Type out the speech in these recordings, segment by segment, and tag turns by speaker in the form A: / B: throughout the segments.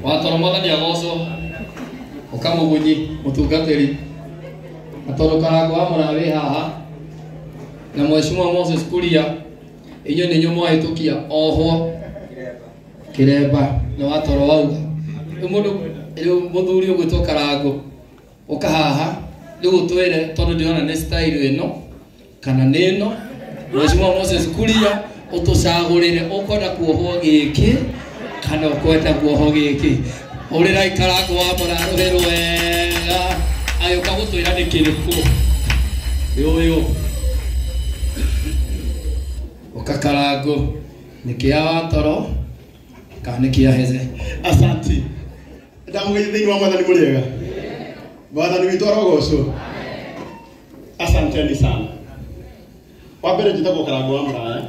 A: Watoro mwathani agocwo ũkamũgunyi mũtungatĩri na tondũ Karangũ wa Mũraya wĩ haha na Mheshimiwa Moses Kuria, inyuĩ nĩ inyuĩ mwahĩtũkia ohwo kĩremba nĩ Watoro wauga. Rĩu mũndũ rĩu mũthuri ũgwĩtwo Karangũ ũka haha rĩu ũtwĩre, tondũ ndĩrona nĩ style ĩno kana nĩ ĩno. Mheshimiwa Moses Kuria, ũtũcagũrĩre ũkwenda kuohwo gĩkĩ kana ũkwenda kuohwo gĩkĩ. Hũrĩrai Karangũ wa Mũraya rũhĩ rwega, agĩũka gũtwĩra nĩ kĩrĩkũ. Nĩ ũyũ ũka Karangũ, nĩ kĩa Watoro kana nĩ kĩa Heze?
B: Asante. Ndamũgeithia thĩinĩ wa mwathani mũrĩega. Mwathani witũ arogocwo. Asanteni sana. Wa mbere njĩtagwo Karangũ wa Mũraya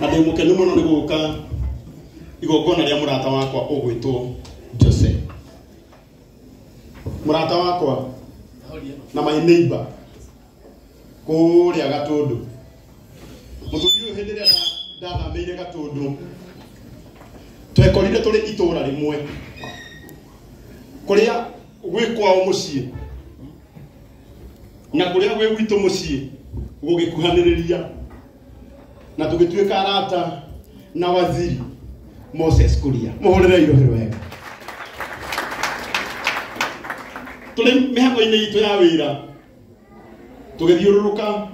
B: na ndĩ mũkenu mũno nĩ gũka igongona rĩa mũrata wakwa ũgwĩtwo Jose. Mũrata wakwa na my neighbor kũrĩa Gatũndũ. Mũthuri ũyũ hĩndĩ ĩrĩa ndathamĩire Gatũndũ twekorire tũrĩ itũra rĩmwe kũrĩa gwĩ kwao mũciĩ na kũrĩa gwĩ gwitũ mũciĩ gũgĩkuhanĩrĩria na tũgĩtuĩka arata na waziri Moses Kuria. Mũhũrĩre irohero wega. Tũrĩ mĩhang'o-inĩ itũ ya wĩra tũgĩthiũrũrũka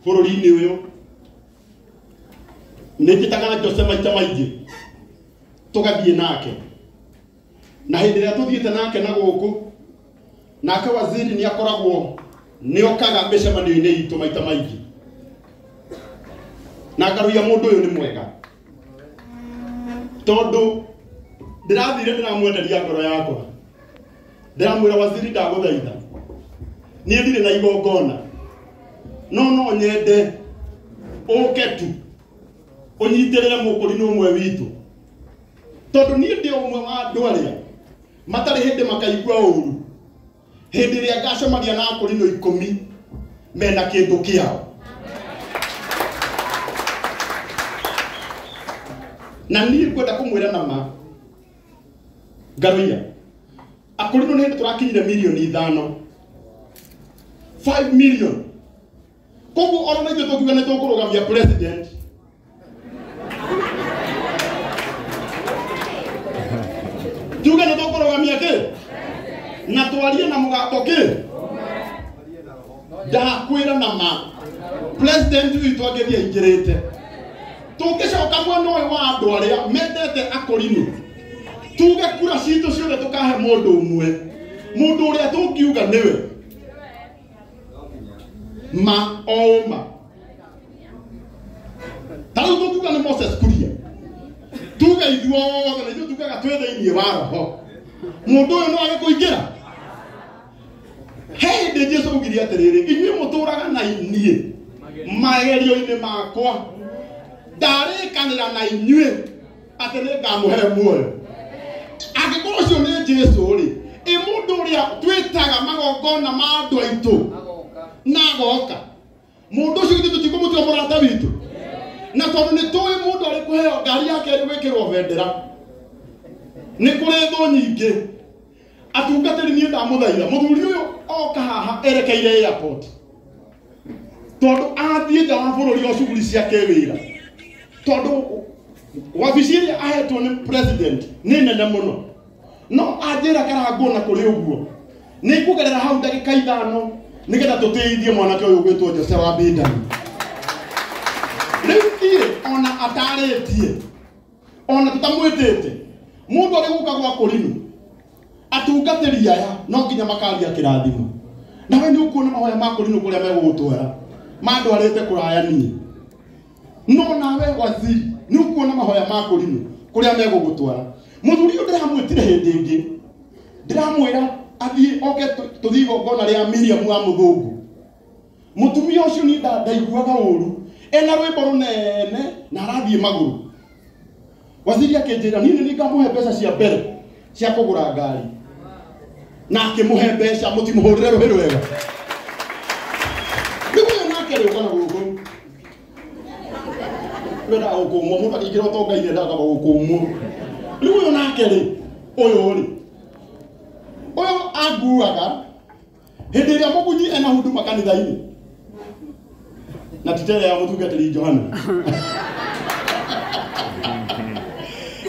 B: bũrũri-inĩ ũyũ, nĩ njĩtaga Jose maita maingĩ tũgathiĩ nake, na hĩndĩ ĩrĩa tũthiĩte nake na gũkũ, nake waziri nĩ akoragwo nĩ okaga mĩcemanio-inĩ itũ maita maingĩ, na ngaruia mũndũ ũyũ nĩ mwega tondũ ndĩrathire ndĩramwenderia ngoro yakwa, ndĩramwĩra waziri ndagũthaitha, niĩ ndirĩ na igongona no no nyende ũke tu ũnyitĩrĩre mũkũrinũ ũmwe witũ, tondũ niĩ ndĩ ũmwe wa andũ arĩa matarĩ hĩndĩ makaigua ũru hĩndĩ ĩrĩa ngacemania na akũrinũ 10 mena kĩndũ kĩao. Na niĩ ngwenda kũmwĩra na ma ngaruia akũrinũ nĩ hĩndĩ tũrakinyire mirioni 5, 5 million. Koguo ona ithuĩ tũngiuga nĩ tũkũrũgamia president, tuge nĩ tũkũrũgamia kĩ na twarie na mũgambo kĩ, ndakwĩra na ma president witũ angĩthiĩ aingĩrĩte. Tũngĩcoka mwena ũyũ wa andũ arĩa mendete akũrinũ, tuge kura citũ ciothe tũkahe mũndũ ũmwe, mũndũ ũrĩa tũngiuga nĩwe ma o ma. Ta rĩu tũngiuga nĩ Moses Kuria, tuge ithuothe na ithuĩ tugaga twĩ thĩinĩ wa roho, mũndũ ũyũ no age kũingĩra. He hĩndĩ Jesũ augire atĩrĩrĩ, inyuĩ mũtũraga na niĩ magerio-inĩ makwa, ndarĩkanĩra na inyuĩ atĩ nĩngamũhe muoyo. Angĩkorwo ũcio nĩ Jesũ rĩ, ĩ mũndũ ũrĩa twĩtaga magongona ma andũ aitũ na agoka, mũndũ ũcio ithuĩ tũtikũmũtua mũrata witũ? Na tondũ nĩ tũĩ mũndũ arĩ kũheo ngari yake ĩrĩ gwĩkĩrwo bendera, nĩ kũrĩ thũ nyingĩ. Atungatĩri niĩ ndamũthaitha, mũthuri ũyũ oka haha erekeire airport, tondũ athiĩ nja wa bũrũri o cuguri cia kĩwĩra, tondũ wabici ĩrĩa ahetwo nĩ president nĩ nene mũno, no anjĩra Karangũ na kũrĩ ũguo nĩ ngũgerera hau ndagĩka 5 nĩgetha tũtĩithie mwanake ũyũ ũgwĩtwo Jose wa Bindani. Rĩu niĩ ona atarĩtie ona tũtamwĩtĩte, mũndũ arĩ gũka gwa kũrinũ atungatĩri aya no nginya makaria kĩrathimo, nawe nĩ ũkuona mahoya ma kũrinũ kũrĩa megũgũtwara mandwarĩte kũraya niĩ, no nawe waziri nĩ ũkuona mahoya ma kũrinũ kũrĩa megũgũtwara. Mũthuri ũyũ ndĩramwĩtire hĩndĩ ĩngĩ, ndĩramwĩra athiĩ oke tũthiĩ igongona rĩa Miriam wa mũthũngũ. Mũtumia ũcio niĩ ndaiguaga ũru, ena rwĩmbo rũnene na arathiĩ magũrũ. Waziri akĩnjĩra niĩ nĩ ngamũhe mbeca cia mbere cia kũgũra ngari, na akĩmũhe mbeca. Mũtimũhũrĩre rũhĩ rwega. Rĩu ũyũ nake rĩũka na gũkũ wendaga gũkũmwo, mũndũ akĩingĩra ũtonga-inĩ endaga gũkũmwo. Rĩu ũyũ nake rĩ, ũyũ rĩ, ũyũ anguaga hĩndĩ ĩrĩa mũgunyi ena huduma kanitha-inĩ na titere ya mũtungatĩri Johana.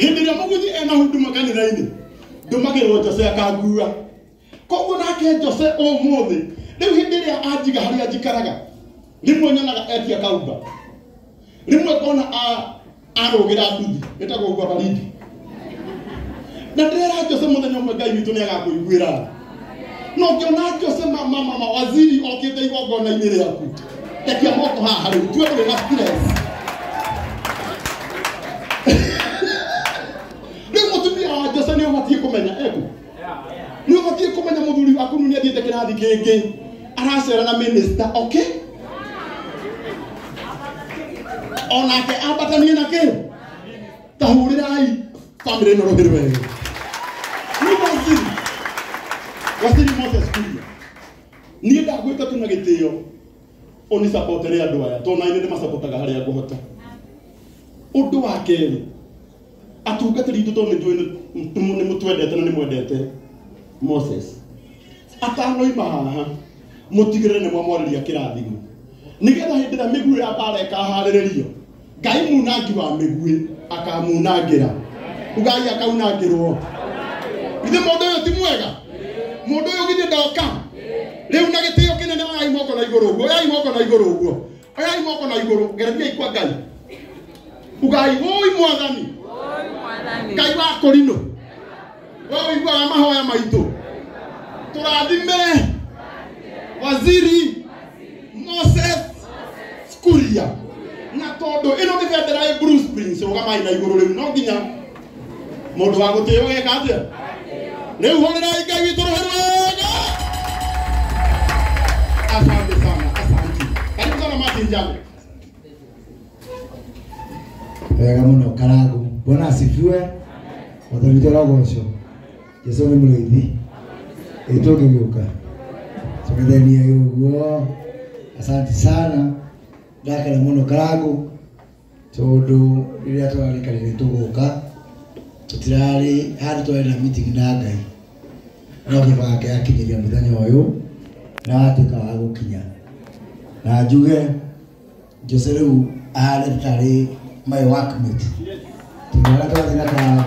B: Hĩndĩ ĩrĩa mũgunyi ena huduma kanitha-inĩ ndũmagĩrwo Jose akangua. Koguo nake Jose ũmũthĩ rĩu hĩndĩ ĩrĩa anjiga harĩa njikaraga rĩmwe nyonaga etia kaumba, rĩmwe ngona arũgĩra nduthi ĩtagwo ugwa baridi. Na ndĩrera Jose mũthenya ũmwe Ngai witũ nĩagakũiguĩra. No ngĩona Jose mama waziri okĩte igongona-inĩ rĩaku, rekia moko haha rĩu tue ũrĩ na stress. Rĩu mũtumia wa Jose nĩ ũbatiĩ kũmenya eku, nĩ ũbatiĩ kũmenya mũthuri waku nĩ athiĩte kĩrathi kĩngĩ aracera na minister, okay? Onake ambatanie na kĩ ta hũrĩrai bamĩrĩ ĩno rũhĩ rwega. Nĩ waziri, waziri Moses Kuria, niĩ ndagwĩta tu na gĩtĩo ũnicapotere andũ aya tondũ nani ndĩmacapotaga harĩa ngũhota. Ũndũ wa kerĩ, atungatĩri itũ tondũ nĩnjũĩ nĩ mũtwendete na nĩ mwendete Moses, atanoima haha mũtigĩrĩre nĩ mwamwarĩria kĩrathimo nĩgetha hĩndĩ ĩrĩa mĩguĩ ya mbara ĩkaharĩrĩrio Ngai munangi wa mĩguĩ akamunangĩra. Ugai akaunangĩrwo. Githĩ mũndũ ũyũ ti mwega? Mũndũ ũyũ githĩ ndoka rĩu na gĩtĩo kĩnene? Oyai moko na igũrũ ũguo, oyai moko na igũrũ ũguo, oyai moko na igũrũ, gereriai kwa Ngai. Ugai wũi mwathani Ngai wa kũrinũ, we ũiguaga mahoya maitũ, tũrathime waziri Moses Kuria. Na tondũ ĩno nĩ bendera ĩ Blue Springs, rũgamai na igũrũ rĩu, no nginya mũndũ wa gũtĩo geka atĩa? Rĩu hũrĩrai Ngai witũ rũhĩ rwega. Asante sana, asante. Karibu sana Martin Njambi.
C: Wega mũno Karangu. Bwana asifiwe. Mwathani witũ arogocwo. Jesũ nĩ mũrĩithi. Ĩ tũngĩgĩũka tũgethenie ũguo. Asante sana. Ndakena mũno Karangu tondũ rĩrĩa tũrarĩkanire tũgũka tũtirarĩ handũ twarĩ na meeting na Ngai, no kĩbanga kĩrakinyĩria mũthenya ũyũ na watuĩka wa gũkinya. Na njuge Jose rĩu ahana tarĩ my workmate, tondũ harĩa twathiĩ na Karangu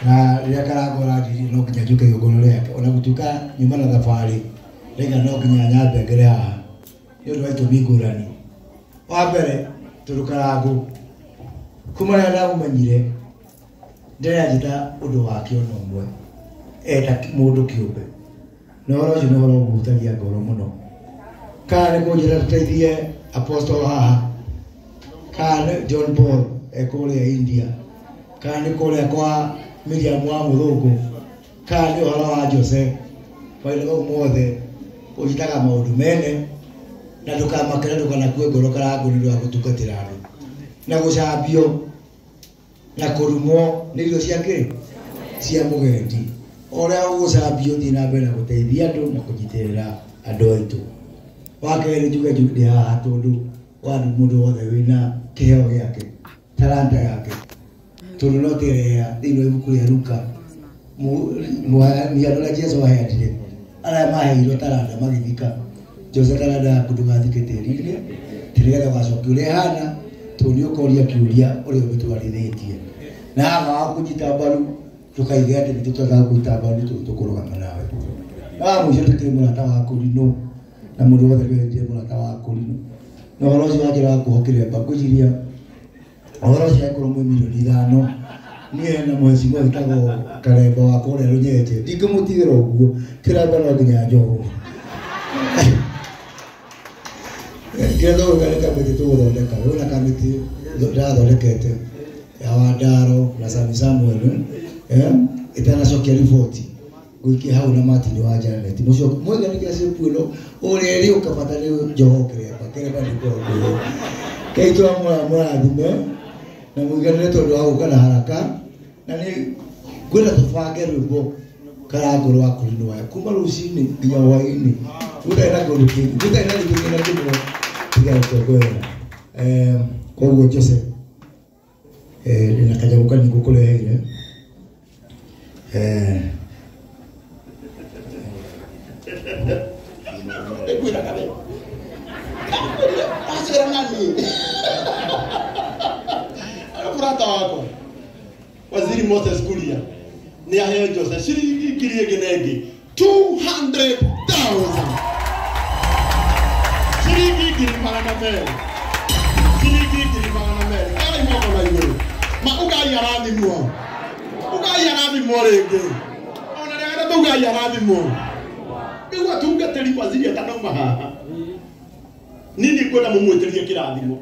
C: na rĩrĩa Karangu aranjĩrire no nginya njũke igongona rĩake, ona gũtuĩka nyuma na thabarĩ rĩga no nginya nyambe ngere haha nĩ ũndũ wa itũmi ngũrani. Wa mbere, tondũ Karangu kuma rĩrĩa ndamũmenyire ndĩranjĩta ũndũ wake ona ũmwe eta mũndũ kĩũmbe, na ũhoro ũcio nĩ ũhoro ũhutagia ngoro mũno. Kana nĩ kũnjĩra tũteithie apostle haha, kana nĩ John Paul ekũrĩa India, kana nĩ kũrĩa kwa Miriam wa mũthũngũ, kana nĩ ũhoro wa Jose, maũndũ mau mothe ũnjĩtaga maũndũ mene na ndũkamakere ndũkanakue ngoro Karangu nĩ ũndũ wa gũtungatĩra andũ na gũcambio na kũrumwo nĩ irio cia kĩ cia mũgendi. O ũrĩa ũgũcambio thiĩ na mbere na gũteithia andũ na kũnyitĩrĩra andũ aitũ. Wa kerĩ njuge ndĩ haha tondũ wa mũndũ wothe wĩna kĩheo gĩake, talanta yake, tondũ no tĩrĩa thĩinĩ wa ibuku rĩa Luka mĩhano ũrĩa Jesũ aheanire, arĩa maheirwo taranda magĩthika. Jose taranda yaku ndũgathike tĩri-inĩ, tĩ nĩgetha ũgacokia ũrĩa ĩhana, tondũ nĩ ũkoria kĩũria ũrĩa ũmĩtwarithĩtie. Na haha wa kũnyita mbaru ndũkaige atĩ nĩ tũtagaga kũnyita mbaru nĩ tondũ tũkũrũgama nawe. Na wa mũico tũkĩrĩ mũrata wa Kũrinũ, na mũndũ wothe nĩwendire mũrata wa Kũrinũ. Na ũhoro ũcio wa njĩra wa kuohwo kĩremba, ngwĩciria ũhoro ũcio angĩkorwo mwĩ mirioni 5, niĩ hena mheshimiwa wĩtagwo Karemba wa kũrĩa Rũnyenje, ndingĩmũtigĩra ũguo, kĩremba no nginya njohwo. Kĩrĩa tũgwĩka nĩ kamĩtĩ tũgũthondeka, kwĩna kamĩtĩ ndĩrathondekete ya Wandaro na Sami Samuel, ĩtanacokia riboti ngũikia hau na Martin wa Janet. Mũcoke mwega nĩ kĩa cipu ĩno ũrĩa ĩrĩũka bata nĩ njohwo kĩremba, kĩremba nĩ kũrogwo. Ngai tũramũrathime na mũiganĩre tondũ wa gũka na haraka, na nĩ ngwenda tũbange rwĩmbo Karangu rwa Kũrinũ aya kuma rũcinĩ nginya hwaĩ-inĩ, gũtarĩ na kĩndũ kĩngĩ, gũtarĩ na gĩtũmi na kĩmwe tiga gũkũngũĩra. Koguo Jose Ndĩna kanyamũ kanini ngũkũreheire.
B: Ndĩkwĩraga we. Ndakwĩrire wacera na niĩ. Arĩ mũrata wakwa. Waziri Moses Kuria nĩ aheo Jose ciringi ngiri ĩngĩ na ĩngĩ 200,000. Ciringi 200,000. Ciringi 200,000. Karĩ moko na igũrũ. Ma ugai arathimwo. Ugai arathimwo rĩngĩ. Ona rĩa gatatũ ugai arathimwo. Nĩguo atungatĩri waziri atanauma haha. Niĩ nĩngwenda mũmwĩtĩrie kĩrathimo.